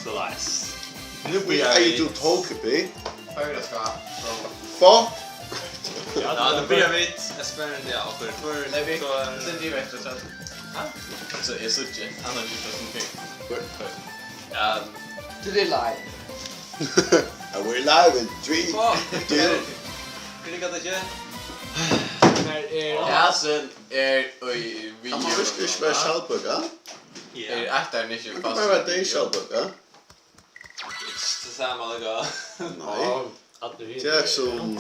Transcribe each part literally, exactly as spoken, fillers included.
Nice. Nú byrjar vit. Tú tók upp í. Føroya skal. Fuck. Ja, nú byrja vit. Eg spyr, ja, okkur. Nei, vit senda í vekk, so. Ha? So, eg síggi. Hann har ikki sum ting. Ja. Til tað live. And we're live in three, two. Klikkar tað ikki? Her er. Ja, so er, oj, vi. Kann man virkelig ikki vera skjaldbøka? Ja. Er ættarin ikki fast? Kann bara vera deg skjaldbøka. Ikki tað sama, like. Nei. Tað er sum.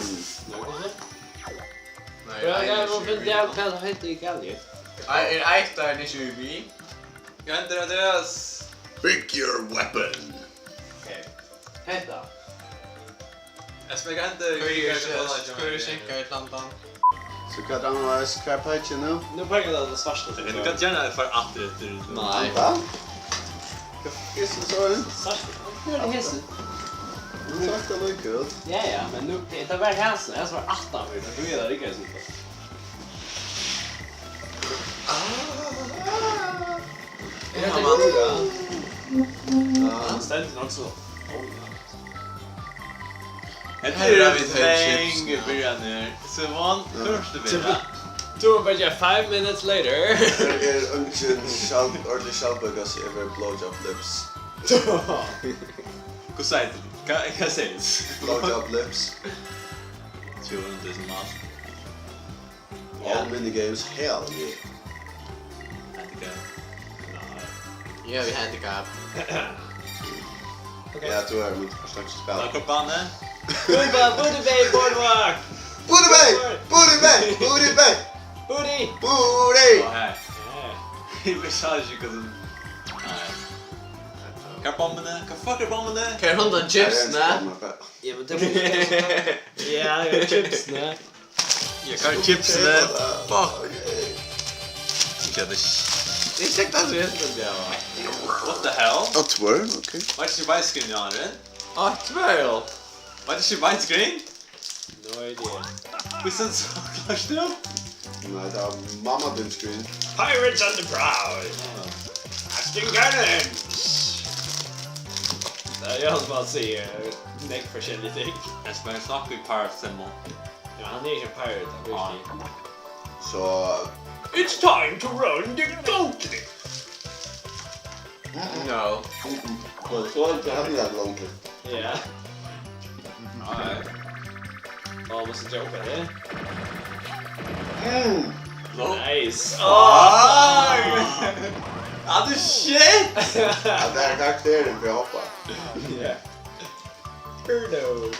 Nei, ja, ja, men tað er, hvat heiti eg galið? Nei, er ættarin ikki við? Hvat hendir, Andreas? Pick your weapon. Okay. Hetta. Eg skal henta. Hvør er sjenkar í London? So hvat annars, hvat peikir nú? Nú peikar tað á svarta. Tú kanst gjarna fara aftur eftir. Nei. Hvat? Hvat er so? Svarta. Hvat er hesi? Svarta lukka. Ja, ja, men nú, tað var hasin, hasin var aftan fyri, tað er tað riggaði sum. Ah. Ja, tað er tað. Hann stendur nokk so. Hetta er, at vit hava chips nú. Byrjanir. Simon, hvør skal byrja? Two, but yeah, five minutes later. Her er eingin skjald-, ordentlig skjaldbøka, so eg vil blowjob lips. Hvussu eitur tað? Hvat, hvat sigur tú? Blowjob lips. Two hundred miles. All minigames, hell yeah. Handicap. Nei. Eg havi handicap. Okay. Ja, tú hevur mítt forsøk til spæl. Nakar bani? Booty Bay, Booty Bay Boardwalk! Booty Bay! Booty Bay! Booty Bay! Booty! Booty! Ó, her. Ja. Eg vissi ikki hvat sum. Nei. Hvar eru bommini? Hvar fuck eru bommini? Hvar er hundan chips, ne? Ja, men tað er ja, ja, chips, ne? Eg kann chips, ne? Fuck. Eg kann ikki. Eg sjekkar tað, eg skal bli av. What the hell? A twirl, okay. Why is she white screen, Jan? A twirl. Why is she white screen? No idea. Hvussu so klárt tú? Nei, tað er mamma tín screen. Pirates on the prowl. Ah. Casting cannons. Tað er eg sum sigur. Nógv forskellig ting. Eg skal snakka við Pirate Simon. Ja, hann er ikki ein pirate, hann er ikki. So, it's time to run the gauntlet. No. Mm-mm. Well, so er tað hann er longur. Ja. Nei. Ó, mást tú jumpa her? Mm. Nice. Ah! Ah, the shit! Ja, tað er karakterin fyri at hoppa. Ja. Turtle.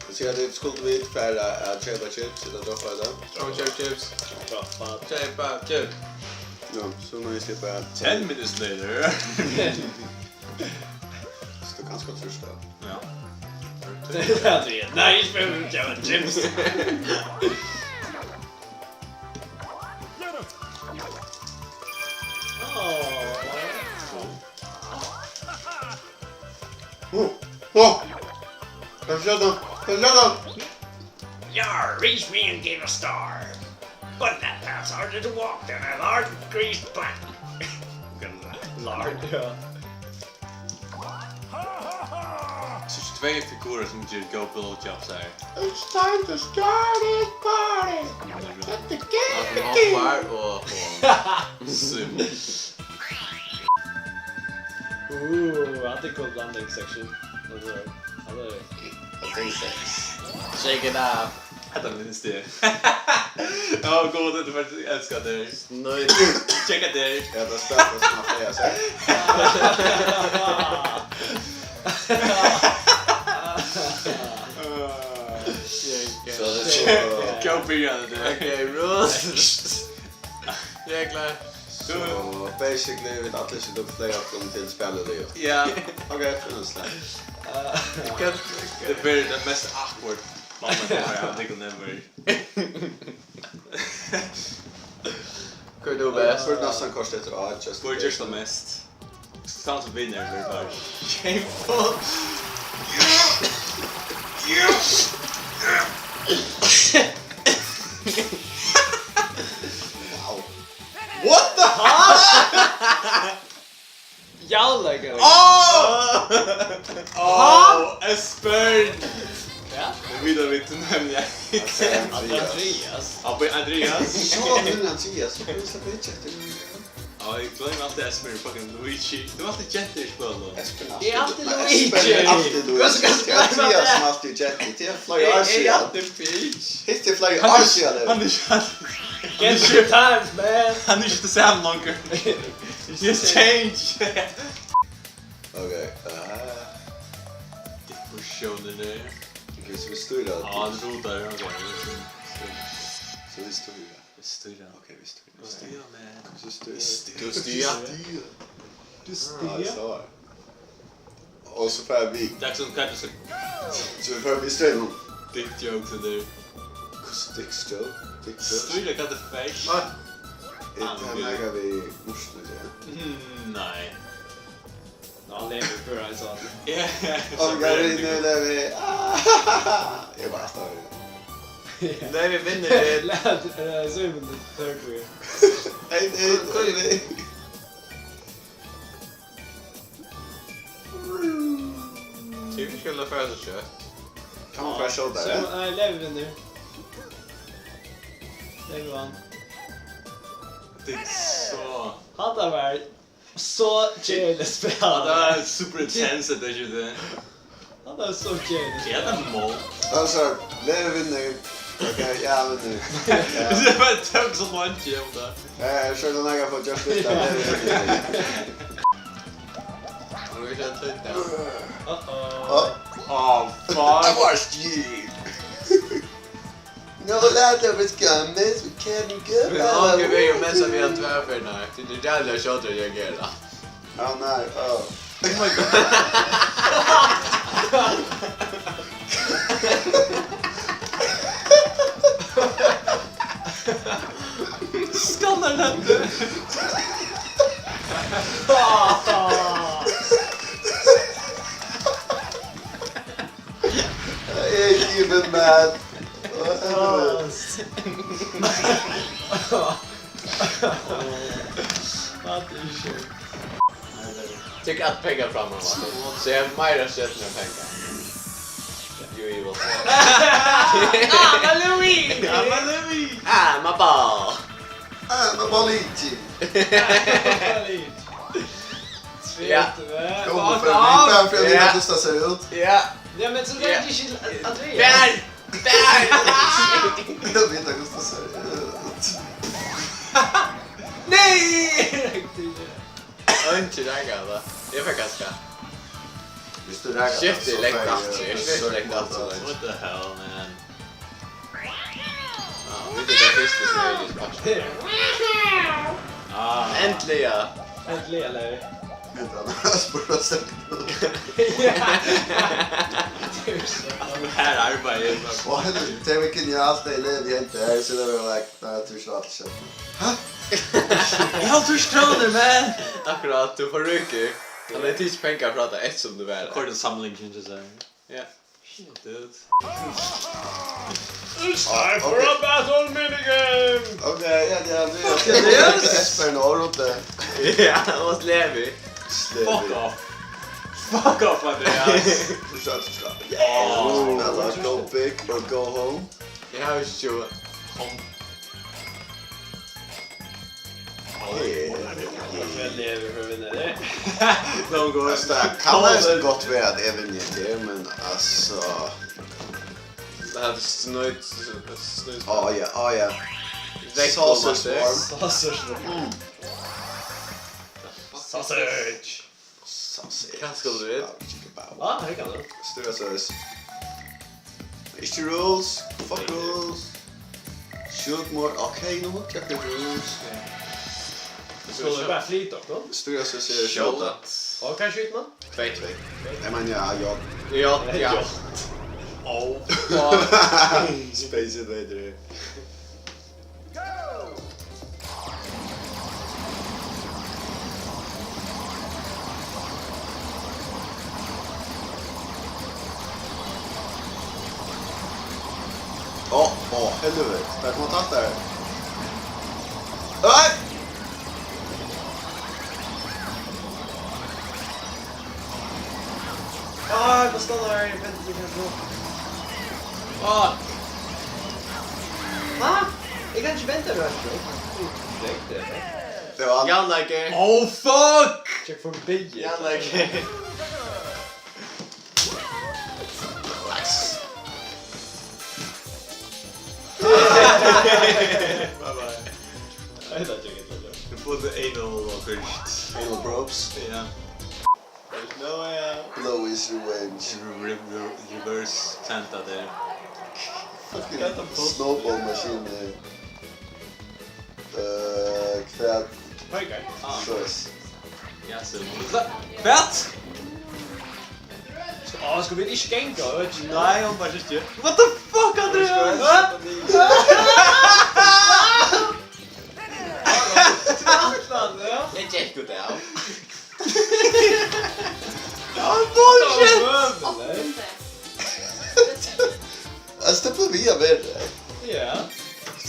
Eg sigi, at vit skuldu vit fara at keypa chips, ella droppa tað? Keypa chips. Droppa. Keypa chips. Ja, so má eg sleppa. Ten minutes later. So tað er ganska trist, tá. Ja. Nei, ikki meir keypa chips. Åh. Åh. Hvat skjedde? Hvat skjedde? Yar, reach me and give a star. But that path's harder to walk than a large greased plank. Large, ja. So tvey figurar sum gera góð blowjobs her. It's time to start this party. Let the game begin. Hann hoppar og, og svimur. Uh, hatta er cool blanding section. Altso, hatta er... Hatta er sex. Shake it up. Hatta minnist eg. Ó, góði, tú fert at elska tær. Nei. Tjekka tær. Ja, tað spælir sum at feiga seg. So, tað er so... Góð byrjan, tað. Okay, bro. Eg eri klár. So, basically, vit allir sita og fleyga okkum til spælið, Leo. Ja. Okay, fínt, slett. Hvat? Tað verður tað mest awkward moment, eg havi tikið ever. Hvør er best? Hvør er næstan kort eftir á, just in case. Hvør ger tað mest? Tann sum vinnur verður bara shameful. Wow. What the fuck? Javleikari. Á! Á, Esbern! Ja. Nú vita vit, tú nevnir Andreas. Andreas. Andreas. Á, Andreas. Sjálvandi Andreas. Tú veist, at vit keyptu Á, eg gloymi altíð Esbern fucking Luigi. Tú ert altíð gentur í spølum. Esbern er Eg er altíð alltid Luigi. Esbern er alltid Luigi. Hvussu kanst tú gloyma Andreas tað? Sum altíð er gentur. Tað er fleiri Eg ár eri síðan. Altíð bitch. Hitt er fleiri Hann ár er, síðan, hann er, hann Get with the times, man. Hann er ikki the same longur. He has changed. Ok, eh. Disposjónirnir. Ok, so vit stýra. Á, hann rudar, ok. So vit stýra. Vit stýra. Ok, vit stýra. Vit stýra, man. So stýra. Vit stýra. Vit stýra. Vit stýra. Ah, so. Og so fara vit. Tað er sum hvat tú skal So vit fara við streyminum. Dick joke til teg. Hvussu dick joke? Dick joke? Stýra hvat tú fert. Ah. Er tað nakað við Murstu, ja? Mm, nei. Ná, Levi, før hann sa. Ja, ja. Og Gary, nú Levi. Ah, eg bara stóð. Levi vinnur. Lat, eh, Símun, tað er tøkur. Hey, hey, hey, hey. Tað er ikki at fara so skjótt. Kann man fara skjótari? So, nei, Levi vinnur. Levi vann. Tað er so Hatta var so keðiligt spæl. Hatta var super intense, at tað er ikki tað. Hatta var so keðiligt. Ja, tað er mål. Altso, Levi vinnur. Ok, ja, vinnur. Ja. Tað var tøk so langt, ja, um tað. Eh, so er tað nakað for Josh Vista, Levi vinnur. Nú er tað tøkt, ja. Uh-oh. Oh. Oh, fuck. Tað var stil. No, lat okkum skamma, so kann vit gera Men onkur vegin messa við ein tvær ferðir, nei. Tí tað er jævliga skjótt at reagera. Oh, nei, oh. Oh my god. Skannar hendur. Eg eri ikki even mad. What the hell? Hatta er sjukt. Tek alt pengar fram, mamma. So eg havi meira stjørnur enn pengar. You evil. I'm a Louis! I'm a Louis! I'm a ball! I'm a Luigi! Ja. Tretivu. Kom, fuck fyri off. Bara fyri at Ja. Vita hvussu tað sær út. Ja. Ja, men so Ja. Leingi ikki Andreas. Bær! Bær! Eg veit hvussu tað sær út. Nei! Einki rakað, va? Eg fekk kanska. Viss tú rakar Shit, tað, eg so legg fái eg aftur. Eg fekk besøk legg móti aftur. What the hell, man? Ah, vit eru tey fyrstu sum eru í spark. Ah. Endiliga. Endiliga, Levi. Vit hava spurt oss. Ja. Her arbeiði eg. Og helviti, tað var genialt, tað eg lærdi hent her, so tað var like, nei, eg trúði ikki, at alt skjedde. Hæ? Eg havi hálvtrýss krónur, man! Akkurát, tú fór ríkur. Hann hevði tikið pengar frá tær, eftirsum tú var Koyr den samlingen, just saying. Ja. Shit, dude. It's time for a battle minigame! Ok, ja, ja, ja. Fuck, Andreas! Esbern og Orte. Ja, og Levi. Fuck off. Fuck off, Andreas. Du sa at du skal. Oh. Now let's go big or go home. Eg havi ikki tjúgu. Kom. Hey. Eg levi fyri at vinna tað. Don't go. Altso, tað kann næstan gott vera at eg vinni tað, men altso. Tað er snøyt, snøyt. Á ja, á ja. Vekk Sausage form. Sausage form. Mm. Sausage. Sausage. Hvat skal tú við? Hva? Her kann du. Stúra soleiðis. Ikki rules. Fuck rules. Shoot more. Ok, nú hugsi eg rules. Skulu vit bara flyta okkum? Stúra soleiðis er skjóta. Skjóta. Og hvat skjýtur man? Tvey. Tvey. Eg meini, ja, ja. Ja, ja. Ja. Oh, fuck. Space Invader. Á, á, helvete. Der kom han tættare. Nei! Hvat skal du her? Vent, vent, vent. Fuck! Hva? Jeg kan ikke vente, bro. Tað var hann. Jan Leike. Oh, fuck! Check for big. Jan Leike. Nice. Bye bye. Hetta er ikki. Tú fór til anal og fyrst. Anal probes. Ja. There's no way out. Blow is revenge. Re-, re-, re-, reverse Santa der. Fucking snowball machine. Eh, hvat? Høygar. Ah. Soleiðis. Ja, so. Hvat? Á, skal vit ikki ganga, veit ikki. Nei, hon bara ikki. What the fuck, Andreas? Hva? Eg gekk út av. Oh, bullshit! Altso, tað blívur við at vera. Ja.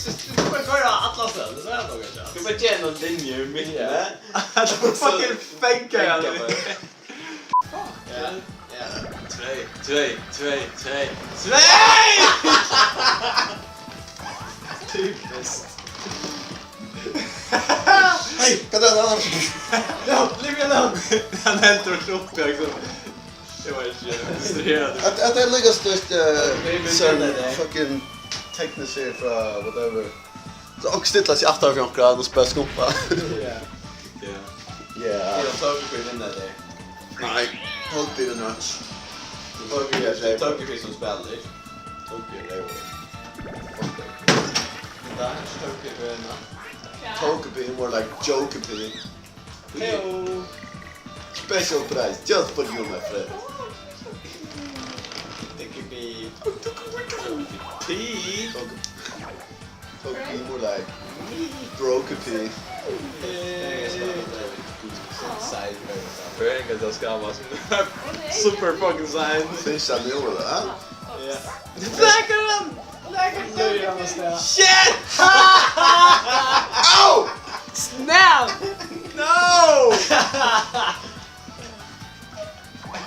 Tú bara koyrir á allar støður, so er tað nokk, ja. Tú bara gera eina linju í midtini. Ja. Tú fucking fenkar hann. Ja, ja. Tvey, tvey, tvey, tvey, tvey! Typiskt. Hey, hvat er tað? No, leave me alone! Hann heldur og klopper, liksom. Eg veit ikki, eg er distraherað. At, at tað er líka støtt, eh, Nei, men sum tað er tað. Fucking teknisk serie frá whatever. So onkur stillar seg aftan fyri onkran og spælir skumpa. Ja. Ja. Ja. Eg tók ikki inn tað. Nei, tók tað inn hans. Tók ikki, tók ikki sum spælir. Tók ikki inn. Fuck that. Nei, tók ikki inn. Tók ikki inn, more like joke ikki inn. Heyo. Special prize just for you, my friend. Thank you, B. P. Fuck you, more like broke P. Side. Føroyingar, tað skal vera super fucking side. Fyrsta nú, ella? Ja. Nakar hann! Nakar hann! Shit! Au! Snap! No!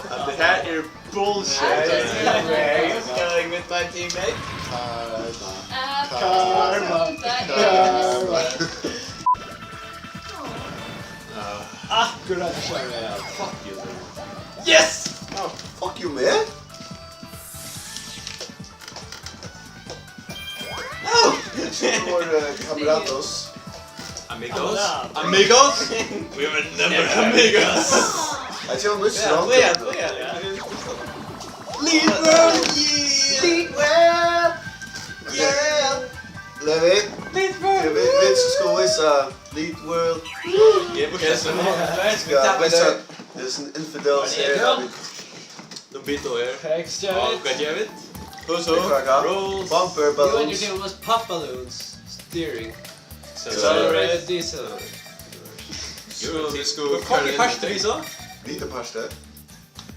At tað her er bullshit. Hey, what's going with my teammate? Karma. Karma. Karma. Akkurát, Sharel. Fuck you, man. Yes! Oh, fuck you, man. Oh! Våra, eh, kamratos. Amigos. Amigos. We were never amigos. Eg trúgvi ikki. Ja, ja, ja. Lead world, yeah. Lead world. Yeah. Levi. Lead world. Vit, vit, vit skulu vísa Lead world. Yeah, okay, so now, guys, we Ja, tap veitst tú, it. Tað er sovorðin infidels her, ja, vit Nú bita her. Thanks, Jared. Og hvat gera vit? Hús og Bumper balloons. You and your team must pop balloons. Steering. Accelerate. Accelerate, decelerate. Jú, vit skulu Hvat er partur í so? Lítið partur.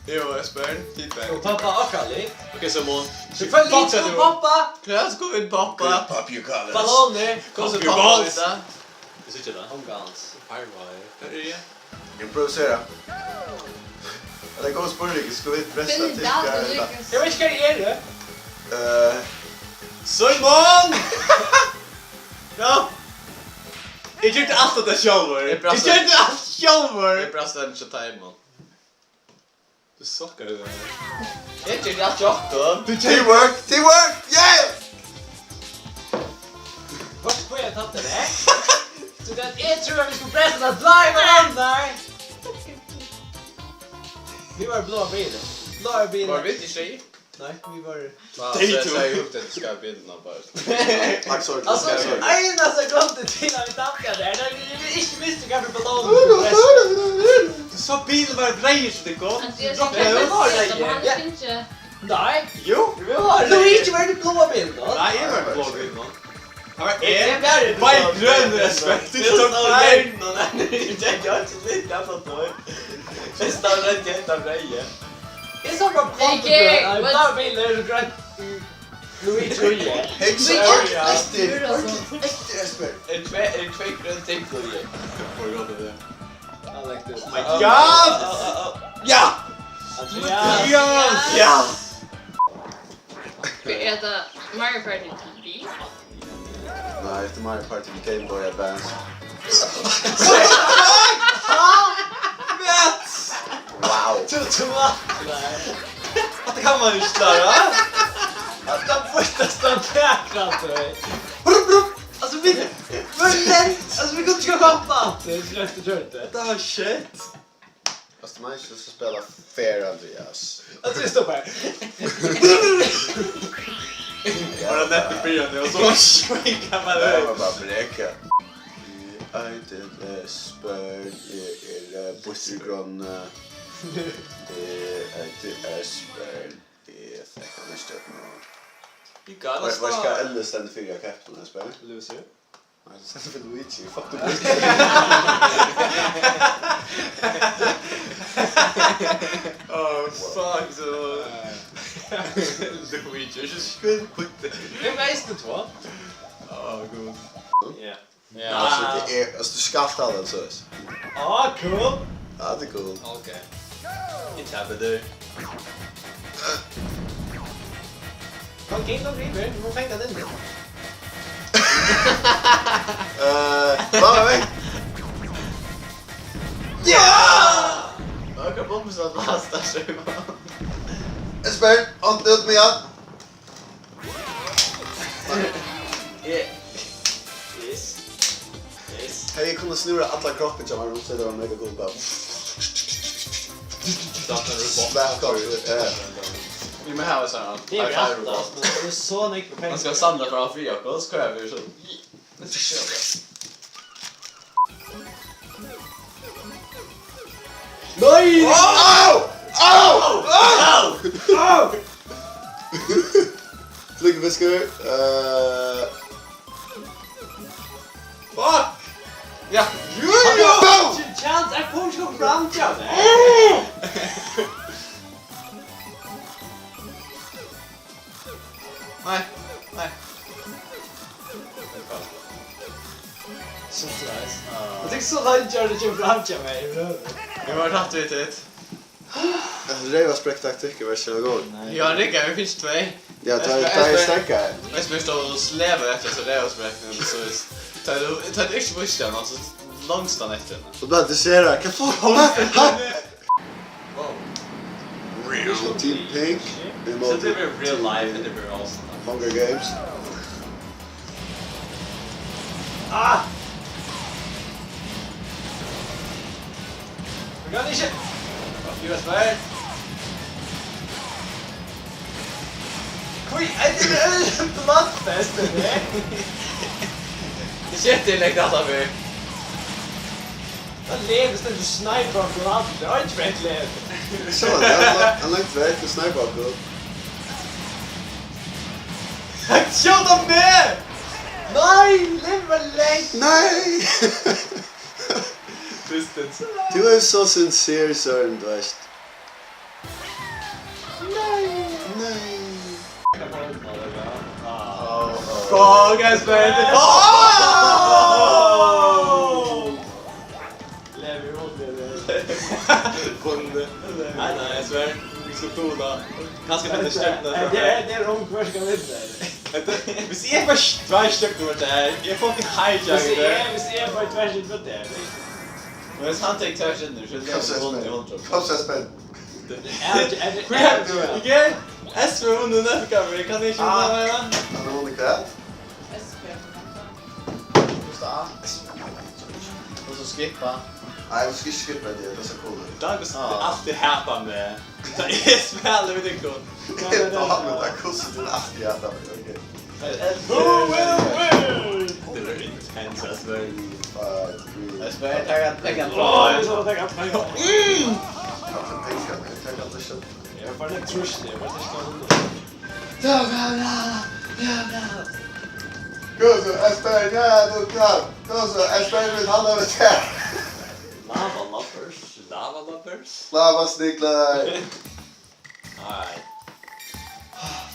Eg og Espen, feedback. Og poppa akkurát. Ok, so mun. Selvfølgelig skal poppa. Hvat skal vit poppa? Pop your colors. Ballonir. Hvussu poppa vit tað? Eg síggi tað. Omgans. Harvai. Hvar eri eg? Improvisera. Tað er góð spurning. Skal vit bresta Finn til data hvar er líka. Eg veit ikki hvar eg eri. Eh, Símun! Ja. Eg gjørdi alt hetta sjálvur. Eg Eg brasta gjørdi alt sjálvur. Eg brasta hann ikki teimum. Tú sokkar í tað. Eg gjørdi alt hjá okkum. Teamwork! Teamwork! Yeah! Varst tú eg tapti tað? So tað eg trúði at vit skuldu bresta tað bláa við annar. Vit vóru bláa bilin. Bláa bilin. Vóru vit ikki? Nei, vit vóru Nei, Tey so, so tú. Eg hugdi at tú skal byrja bara. Takk, sorry. Altso, sorry. Eina sekundu til at vit tapti tað. Nei, vit, vit ikki vistu hvat vit ballónir skuldu bresta. Tú sá bilin var reyður, so tað gott. Andreas, Tú droppaði eg út. Veit ikki, um hann Ja. Fingið Nei. Jú. Jú, Luigi var í bláa bilinum. Nei, eg var í bláa bilinum. Hann var Eg, eg var í ein, bláa bein grøn bilinum. Respekt. Eg Eg stóð stóð bein. Grøn, og den gekk jo ikke litt, jeg forstår. Hvis det var rødt, helt av røye. Eg sá bara Eg, blondu grøn, nei, what? Bláa bilar eru grønt. Luigi, Luigi. Heksa, Luigi, eftir, Luigi, eftir, Espen. En tve-, en tve grønn ting, Luigi. For godt, det. I like this. Oh my God! Ja! Ja. Ja. Ja. Er hetta Mario Party til Wii? Nei, hetta er Mario Party til Game Boy Advance. Hvat? Wow. Tú, tú, nei. Hatta kann man ikki klára. Hatta býttast av nakran, tú. Brum, brum. Altso, vit, vit, altso, vit kunnu ikki koma aftur. Tað er slett gjørt, tað. Tað var shit. Altso, man ikki skal spæla fair, Andreas. Altso, eg stoppar. Bara nett í byrjan, og so svingar man. Tað var bara brekað. Eg eiti Espen, eg eri, eh, burturgrønn, eh, eg eiti Espen. Eg fekk hann ikki gjørt nú. You got a star. Veitst tú hvat L stendur fyri á keppunum, Espen? Loser. Nei, tað stendur fyri Luigi. Fuck the Luigi. Oh, fuck, so. Luigi, just good with it. Hvem er eisini två? Oh, god. Ja. Ja. Altso, tað er, altso, tú skalt tala soleiðis. Ah, cool. Ja, tað er cool. Ok. Eg tappi, tú. Kom, King of River, tú má fanga den. Eh, hvar er vekk? Ja! Akkurát bomben, so at lasta seg. Espen, hann út meg, ja. Eh, yes. Yes. Hey, eg kundi snúra allan kroppin hjá mær runt, so tað var mega cool, bara. Slapp av, ja. Vit má hava sånn, tað er rætt, altso, tað er so nógv pengar. Man skal samla bara fyri okkum, so koyra vit so. Nei! Au! Au! Au! Au! Lykkufiskur. Eh. Fuck! Ja. Jú, jú! Chance, eg kom ikki fram til tað. Nei, nei. Surprise. Ah. Eg tykist so langt, Jordan, kemur fram til meg, bro. Eg var rætt við tað. Altso, reyva sprekk taktikk, eg veit ikki, hvat gongur. Nei. Ja, Rikka, vit fingu tvey. Ja, tá, Espen, tá er Espen, steðga. Espen stóð og slevaði eftir, so reyva sprekk, men so er, tá tú, tá tú ikki vísti hann, altso, longst hann eftir henni. Og bara, tú sær hann, hvat fuck? Ha? Ha? Wow. Real Team Pink. So det blir real life, and det blir awesome. Hunger Games. Ah! Vit kunnu ikki. Fuck you, Espen. Hví, er tað ein bloodfest, er tað? Eg skilti ikki alt av meg. Hann livir, stendur sniper á okkum allir. Oi, ikki veit, livir. So, hann, hann, hann leggur vekk og sniper okkum. Skjóta meg! Nei, livir lengi. Nei! Distance. Tú ert so sincer, Søren, tú veitst. Nei. Nei. Fuck, Espen. Oh! Lever, hon lever. Vunnet. Nei, nei, Espen. Vit skulu tula. Kanska hetta er stjørnur. Nei, tað er, tað er ung, hvør skal vinna? Hetta, viss eg fái tveir stjørnur, tað er, eg fucking hijack. Viss eg, viss eg fái tveir stjørnur, tað er. Men viss hann tekur tveir stjørnur, so er tað vunnet hundrað. Kom so, Espen. Hvat er tað? Hvat er tað? Espen hevur vunnið nøkkur, eg kann ikki vinna meira. Hann hevur vunnið hvat? Espen. Hvussu er tað? Og so skippa. Nei, tú skalt ikki skippa, tað er so cool. Douglas, ah, altíð hata meg. Tá eg spæli við tykkum. Eg dámi tað, hvussu tú altíð hatar meg, ok. Who will win? Tað er intens, altso. Five, three. Altso, eg taki, taki hann. Áh, eg skal taka hann. Mm! Altso, taka hann, taka hann, taka hann. Eg var bara litt trist, eg var litt skadað. Taka hann, taka hann. Hvussu, Espen, ja, tú kann. Hvussu, Espen, vit halda við tær. Lava lovers, lava lovers. Lava sniglar. Alright.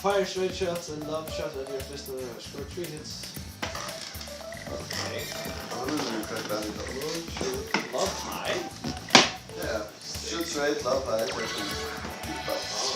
Fire straight shots and love shot at your fist and score three hits. Okay. Love high? Yeah. Shoot straight, love high.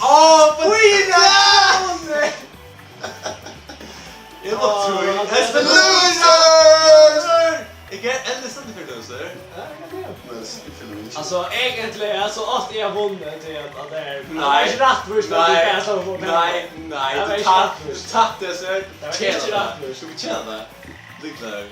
Á, fýra! Eg má trýa. Á, Espen, loser! Eg kann endiliga standa fyri loser. Ja, eg kann tað. Men Espen fyri ikki. Altso, eigentliga, so átti eg at vunnið, tí at, at tað er, tað var ikki rættvíst, at tú bara stóð upp og nei, nei, tað var ikki rættvíst. Tú tap-, tú tapti, Espen. Tað var ikki rættvíst. Tú fortjenar tað. Lyklar.